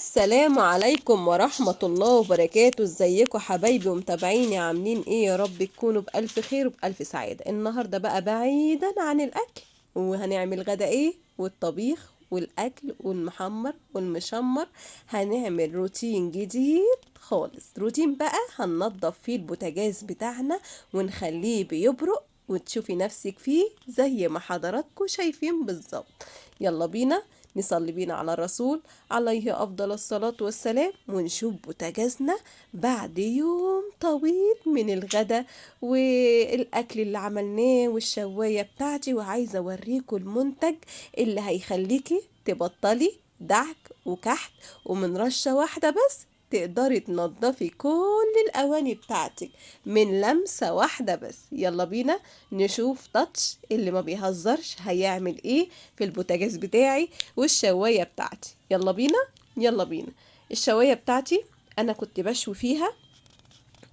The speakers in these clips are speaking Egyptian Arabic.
السلام عليكم ورحمة الله وبركاته. ازيكم حبايبي ومتابعيني، عاملين ايه؟ يا رب تكونوا بألف خير وبألف سعادة. النهاردة بقى بعيدا عن الأكل، وهنعمل غدا ايه والطبيخ والأكل والمحمر والمشمر. هنعمل روتين جديد خالص، روتين بقى هننضف فيه البوتاجاز بتاعنا ونخليه بيبرق وتشوفي نفسك فيه زي ما حضراتكم شايفين بالظبط. يلا بينا نصلي بينا على الرسول عليه أفضل الصلاة والسلام، ونشوف بوتاجازنا بعد يوم طويل من الغدا والأكل اللي عملناه والشواية بتاعتي. وعايزة أوريكم المنتج اللي هيخليكي تبطلي دعك وكحت، ومن رشة واحدة بس تقدري تنظفي كل الأواني بتاعتك من لمسة واحدة بس. يلا بينا نشوف تاتش اللي ما بيهزرش هيعمل ايه في البوتاجاز بتاعي والشواية بتاعتي. يلا بينا يلا بينا. الشواية بتاعتي انا كنت بشوي فيها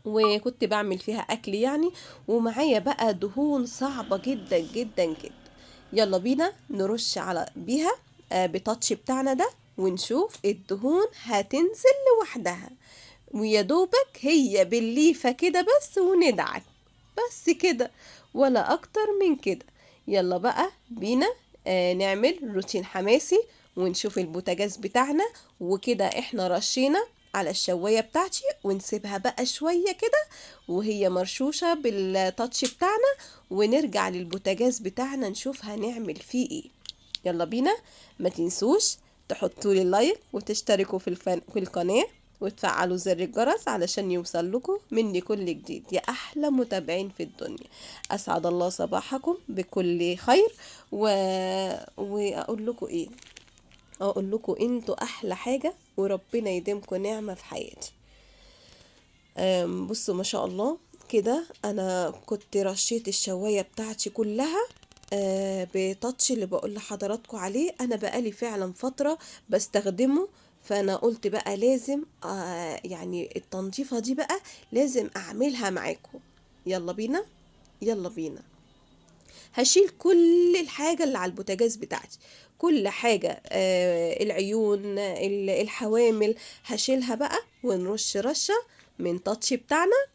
وكنت بعمل فيها اكل يعني، ومعايا بقى دهون صعبة جدا جدا جدا. يلا بينا نرش على بيها بتاتش بتاعنا ده ونشوف الدهون هتنزل لوحدها، ويا دوبك هي بالليفة كده بس وندعك بس كده ولا اكتر من كده. يلا بقى بينا نعمل روتين حماسي ونشوف البوتاجاز بتاعنا. وكده احنا رشينا على الشواية بتاعتي ونسيبها بقى شوية كده وهي مرشوشة بالتاتش بتاعنا، ونرجع للبوتاجاز بتاعنا نشوف هنعمل فيه ايه. يلا بينا، ما تنسوش تحطوا لي لايك وتشتركوا في القناة وتفعلوا زر الجرس علشان يوصل لكم مني كل جديد يا احلى متابعين في الدنيا. اسعد الله صباحكم بكل خير، واقول لكم ايه، اقول لكم انتوا احلى حاجة وربنا يديمكم نعمة في حياتي. بصوا ما شاء الله كده انا كنت رشيت الشواية بتاعتي كلها بتاتش اللي بقول لحضراتكم عليه. انا بقالي فعلا فترة بستخدمه، فانا قلت بقى لازم يعني التنظيفة دي بقى لازم اعملها معاكم. يلا بينا يلا بينا. هشيل كل الحاجة اللي على البوتاجاز بتاعتي، كل حاجة، العيون، الحوامل هشيلها بقى، ونرش رشة من تاتش بتاعنا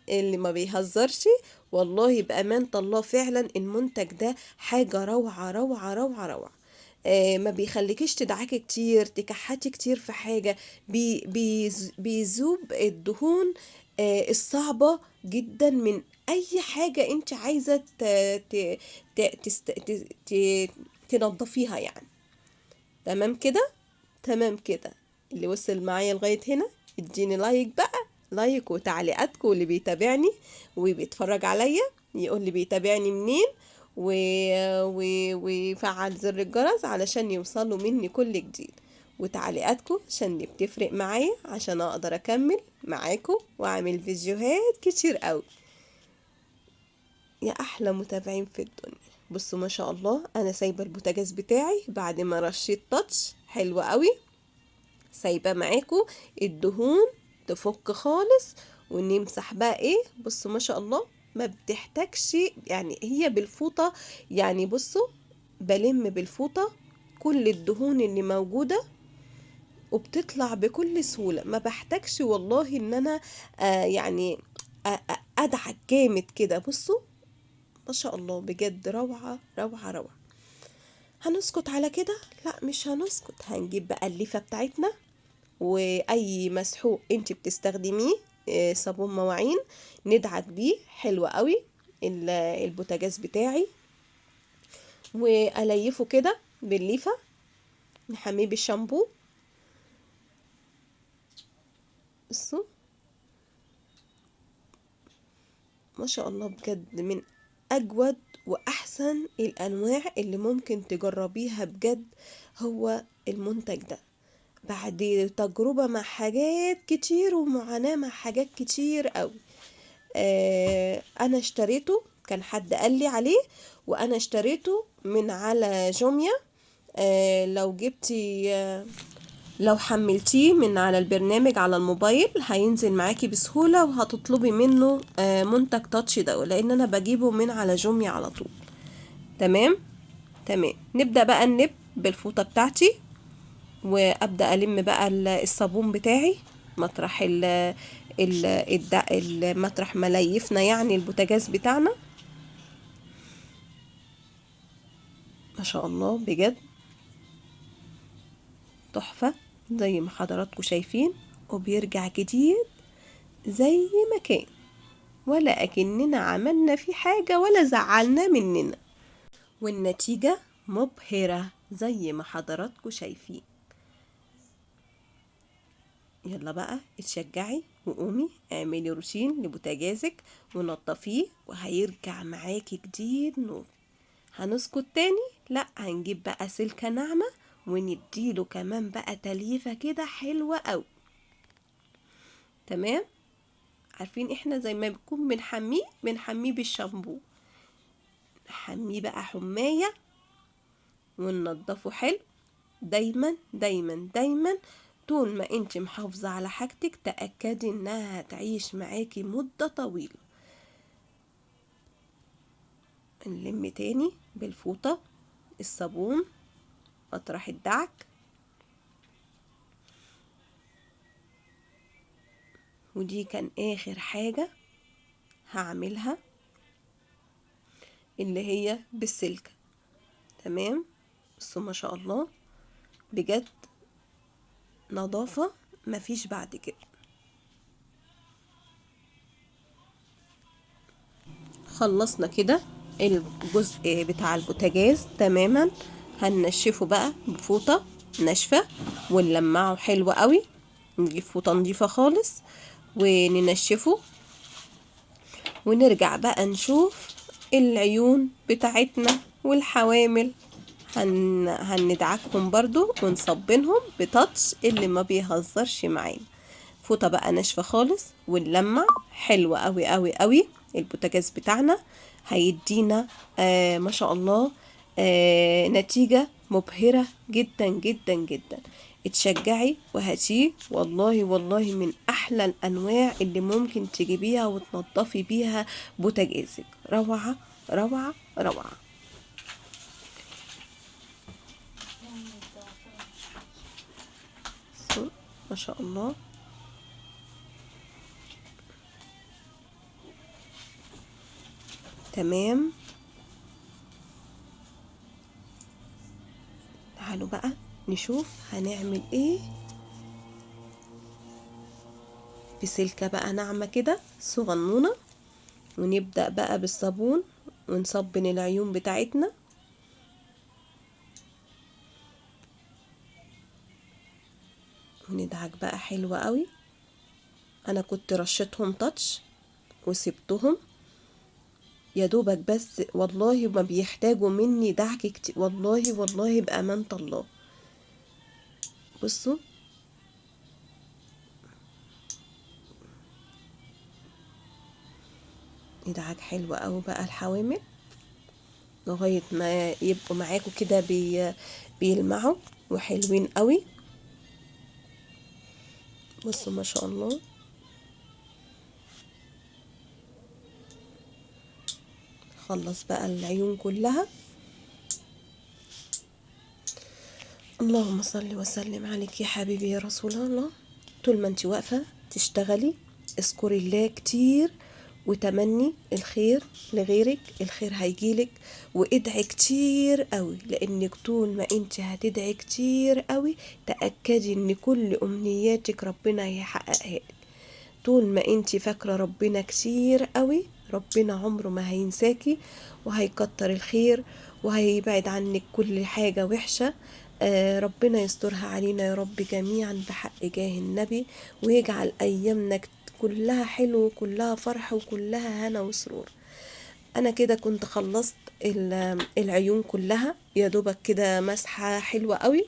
اللي ما بيهزرش. والله بأمانة الله فعلا المنتج ده حاجة روعة روعة روعة روعة. ما بيخليكيش تدعكي كتير، تكحتي كتير في حاجة، بيذوب الدهون الصعبة جدا من اي حاجة انت عايزة تنظفيها يعني. تمام كده تمام كده. اللي وصل معايا لغاية هنا اديني like بقى، like وتعليقاتكم، واللي بيتابعني وبيتفرج عليا يقول لي بيتابعني منين، ويفعل زر الجرس علشان يوصلوا مني كل جديد، وتعليقاتكم عشان دي بتفرق معايا عشان اقدر اكمل معاكم واعمل فيديوهات كتير قوي يا احلى متابعين في الدنيا. بصوا ما شاء الله انا سايبه البوتاجاز بتاعي بعد ما رشيت تاتش حلو قوي، سايبه معاكم الدهون تفك خالص، ونمسح بقى ايه. بصوا ما شاء الله ما بتحتاجش يعني، هي بالفوطة يعني. بصوا بلم بالفوطة كل الدهون اللي موجودة وبتطلع بكل سهولة، ما بحتاجش والله ان انا يعني ادعك جامد كده. بصوا ما شاء الله بجد روعة روعة روعة. هنسكت على كده؟ لا مش هنسكت، هنجيب بقى الليفة بتاعتنا واي مسحوق انت بتستخدميه، صابون مواعين ندعك بيه حلو قوي البوتاجاز بتاعي، واليفه كده بالليفه، نحميه بالشامبو. بصوا ما شاء الله بجد من اجود واحسن الانواع اللي ممكن تجربيها بجد هو المنتج ده، بعد تجربة مع حاجات كتير ومعاناة مع حاجات كتير قوي. انا اشتريته، كان حد قال لي عليه وانا اشتريته من على جوميا. لو جبتي، لو حملتيه من على البرنامج على الموبايل هينزل معاكي بسهولة، وهتطلبي منه منتج تاتش ده، لان انا بجيبه من على جوميا على طول. تمام تمام. نبدأ بقى نلب بالفوطة بتاعتي. وابدا الم بقى الصابون بتاعي مطرح مطرح ما ليفنا يعني البوتاجاز بتاعنا. ما شاء الله بجد تحفة زي ما حضراتكم شايفين، وبيرجع جديد زي ما كان، ولا اكننا عملنا فيه حاجة ولا زعلناه مننا، والنتيجة مبهرة زي ما حضراتكم شايفين. يلا بقى اتشجعي وقومي اعملي روتين لبوتاجازك ونظفيه، وهيرجع معاكي جديد نور. هنسكت تاني؟ لا، هنجيب بقى سلكة ناعمة ونديله كمان بقى تليفة كده حلوة قوي. تمام، عارفين احنا زي ما بنكون بنحميه بالشامبو، نحمية بقى حماية وننضفه حلو. دايما دايما دايما طول ما انت محافظة على حاجتك تأكدي انها هتعيش معاكي مدة طويلة. نلم تاني بالفوطة الصابون مطرح الدعك، ودي كان اخر حاجة هعملها اللي هي بالسلكة. تمام، بصوا ما شاء الله بجد نظافة مفيش بعد كده. خلصنا كده الجزء بتاع البوتاجاز تماما. هننشفه بقى بفوطة ناشفة ونلمعه حلو قوي، نجيب فوطة نظيفة خالص وننشفه، ونرجع بقى نشوف العيون بتاعتنا والحوامل. هندعكهم برضو ونصبنهم بتاتش اللي ما بيهزرش معانا. فوطة بقى ناشفة خالص ونلمع حلو قوي قوي قوي. البوتاجاز بتاعنا هيدينا ما شاء الله نتيجة مبهرة جدا جدا جدا. اتشجعي وهاتيه، والله والله من احلى الانواع اللي ممكن تجيبيها وتنضفي بيها بوتاجازك. روعة روعة روعة. ما شاء الله. تمام، تعالوا بقى نشوف هنعمل ايه بسلكة بقى ناعمة كده صغنونة، ونبدأ بقى بالصابون ونصبن العيون بتاعتنا. وندعك بقى حلوة قوي. انا كنت رشيتهم تاتش وسبتهم يا دوبك بس، والله ما بيحتاجوا مني دعك كتير، والله والله بأمانة الله. بصوا ندعك حلو قوي بقى الحوامل لغاية ما يبقوا معاكوا كده بيلمعوا وحلوين قوي. بصوا ما شاء الله. خلص بقى العيون كلها. اللهم صل وسلم عليك يا حبيبي يا رسول الله. طول ما انت واقفة تشتغلي اذكري الله كتير وتمني الخير لغيرك، الخير هيجيلك. وادعي كتير قوي، لانك طول ما انت هتدعي كتير قوي تأكدي ان كل امنياتك ربنا هيحققها لك. طول ما انت فاكرة ربنا كتير قوي ربنا عمره ما هينساكي، وهيكتر الخير وهيبعد عنك كل حاجة وحشة. ربنا يسترها علينا يا رب جميعا بحق جاه النبي، ويجعل ايامنا كلها حلو وكلها فرح وكلها هنا وسرور. انا كده كنت خلصت العيون كلها يا دوبك كده مسحة حلوة قوي،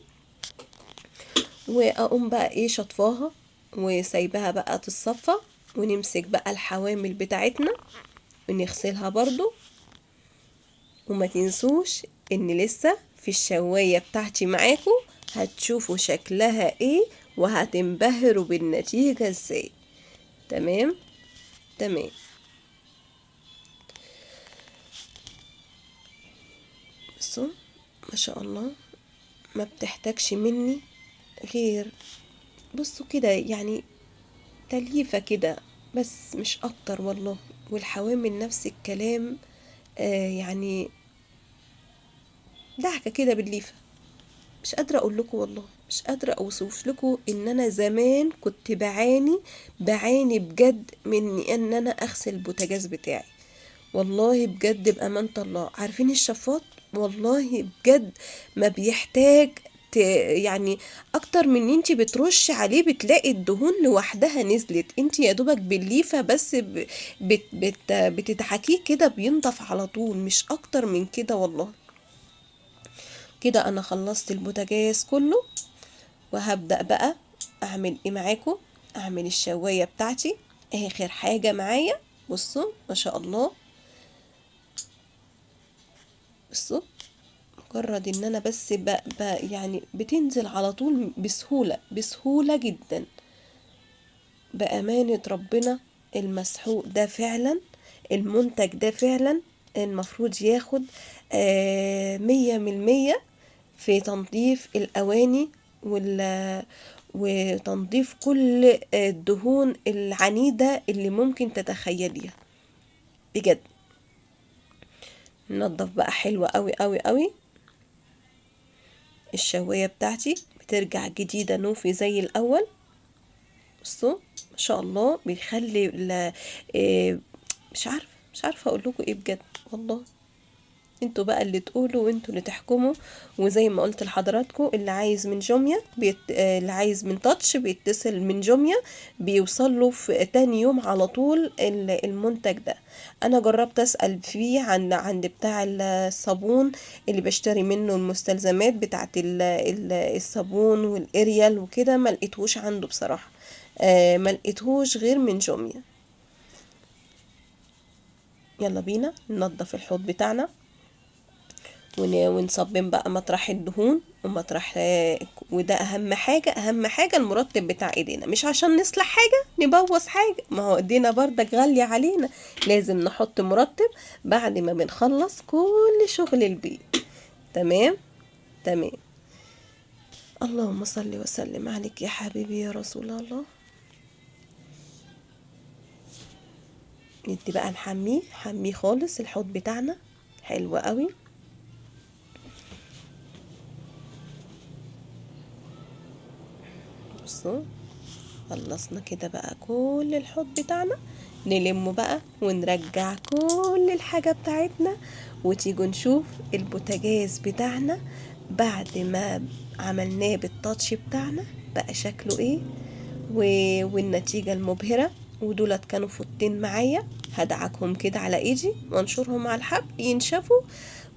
واقوم بقى ايه شطفاها وسايباها بقى تتصفى، ونمسك بقى الحوامل بتاعتنا ونغسلها برضو. وما تنسوش ان لسه في الشواية بتاعتي معاكم، هتشوفوا شكلها ايه وهتنبهروا بالنتيجة ازاي. تمام تمام. بصوا ما شاء الله ما بتحتاجش مني غير بصوا كده يعني تليفة كده بس مش اكتر والله. والحوامل نفس الكلام، يعني دعكة كده بالليفة. مش قادرة اقول لكم والله، مش قادرة اوصف لكم ان انا زمان كنت بعاني بجد من ان انا اغسل البوتاجاز بتاعي والله بجد بأمانة الله. عارفين الشفاط والله بجد ما بيحتاج يعني اكتر من ان انتي بترش عليه بتلاقي الدهون لوحدها نزلت، انتي يا دوبك بالليفة بس بتدعكيه كده بينضف على طول، مش اكتر من كده والله. كده انا خلصت البوتاجاز كله، وهبدأ بقى اعمل ايه معاكم؟ اعمل الشواية بتاعتي، اخر حاجة معايا. بصوا ما شاء الله، بصوا مجرد ان انا بس يعني بتنزل على طول بسهولة، بسهولة جدا. بأمانة ربنا المسحوق ده فعلا، المنتج ده فعلا المفروض ياخد 100% في تنظيف الأواني وتنظيف كل الدهون العنيدة اللي ممكن تتخيليها بجد. ننظف بقى حلوة قوي قوي قوي. الشواية بتاعتي بترجع جديدة نوفي زي الأول. بصوا ما شاء الله، بيخلي مش عارفة اقول لكم ايه بجد والله. انتوا بقى اللي تقولوا وانتوا اللي تحكموا. وزي ما قلت لحضراتكم، اللي عايز من جوميا اللي عايز من تاتش بيتصل من جوميا، بيوصل له في تاني يوم على طول المنتج ده. انا جربت اسال فيه عند بتاع الصابون اللي بشتري منه المستلزمات بتاعت الصابون والاريال وكده، ما لقيتهوش عنده بصراحه، ما لقيتهوش غير من جوميا. يلا بينا ننظف الحوض بتاعنا ونصبن بقى مطرح الدهون ومطرح، وده اهم حاجة، اهم حاجة المرطب بتاع ايدينا، مش عشان نصلح حاجة نبوظ حاجة، ما هو ايدينا بردك غالية علينا، لازم نحط مرطب بعد ما بنخلص كل شغل البيت. تمام تمام. اللهم صل وسلم عليك يا حبيبي يا رسول الله. ندي بقى نحميه، حميه خالص الحوض بتاعنا حلو قوي. بصوا خلصنا كده بقى كل الحوض بتاعنا، نلمه بقى ونرجع كل الحاجة بتاعتنا. وتيجوا نشوف البوتاجاز بتاعنا بعد ما عملناه بالتاتش بتاعنا بقى شكله ايه، والنتيجة المبهرة. ودولت كانوا فوطين معايا، هدعكهم كده على ايدي وانشرهم على الحبل ينشفوا،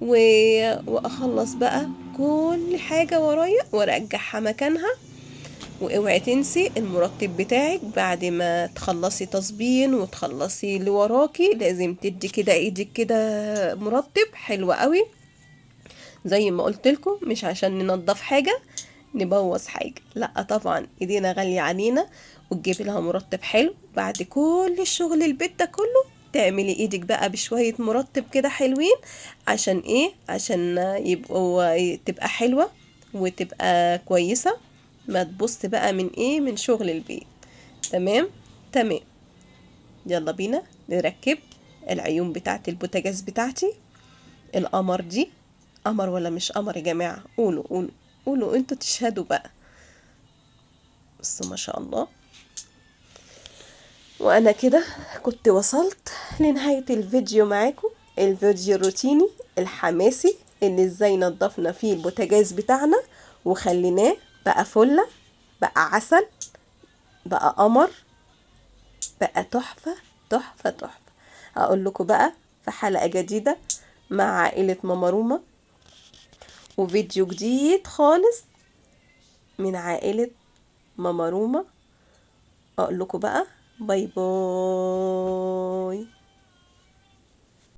واخلص بقى كل حاجة ورايا وارجعها مكانها. واوعي تنسي المرطب بتاعك بعد ما تخلصي تصبين وتخلصي اللي وراكي، لازم تدي كده ايدك كده مرطب حلو قوي. زي ما قلت لكم، مش عشان ننضف حاجة نبوظ حاجة، لا طبعا ايدينا غالية علينا، وتجيبي لها مرطب حلو بعد كل الشغل البيت ده كله. تعملي ايدك بقى بشوية مرطب كده حلوين، عشان ايه؟ عشان تبقى حلوة وتبقى كويسة، ما تبص بقى من ايه، من شغل البيت. تمام تمام. يلا بينا نركب العيون بتاعت البوتاجاز بتاعتي. القمر دي قمر ولا مش قمر يا جماعة؟ قولوا قولوا قولوا انتوا تشهدوا بقى. بصوا ما شاء الله. وانا كده كنت وصلت لنهاية الفيديو معاكم، الفيديو الروتيني الحماسي اللي ازاي نظفنا فيه البوتاجاز بتاعنا وخليناه بقى فلة، بقى عسل، بقى قمر، بقى تحفة تحفة تحفة. هقول لكم بقى في حلقة جديدة مع عائلة ماما روما، وفيديو جديد خالص من عائلة ماما روما. اقول لكم بقى باي باي.